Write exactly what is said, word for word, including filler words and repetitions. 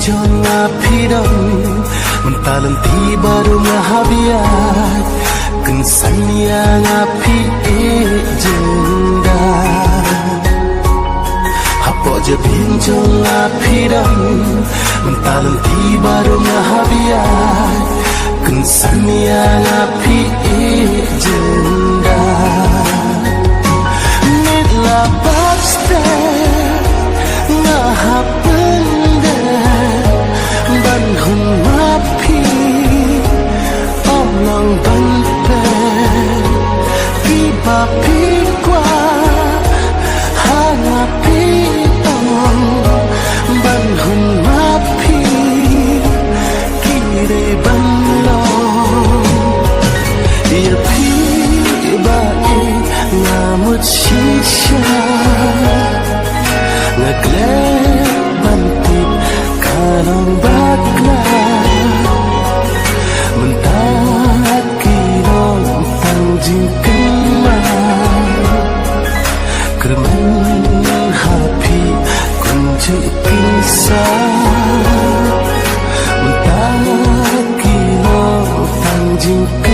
Jong nga phi dang mynta lynti baru nga hap ïaid, kynsan ïa nga phi eh jingda. Hapoh jabieng jong nga phi dang mynta lynti baru nga hap ïaid, kynsan ïa nga phi eh jingda. Nit la bad step nga hap pyndet ban hun ma phi, ym long ban pyndet kiba phi kwah ha nga phi, ym ban hun ma phi ki dei ban long ïa phi ba eh nga mut shisha. Nga klet ban tip ka long bakla, mynta ki long tang jingkynmaw. Kyrmen ha phi kumjuh ki sa, mynta ki long tang jingkynmaw.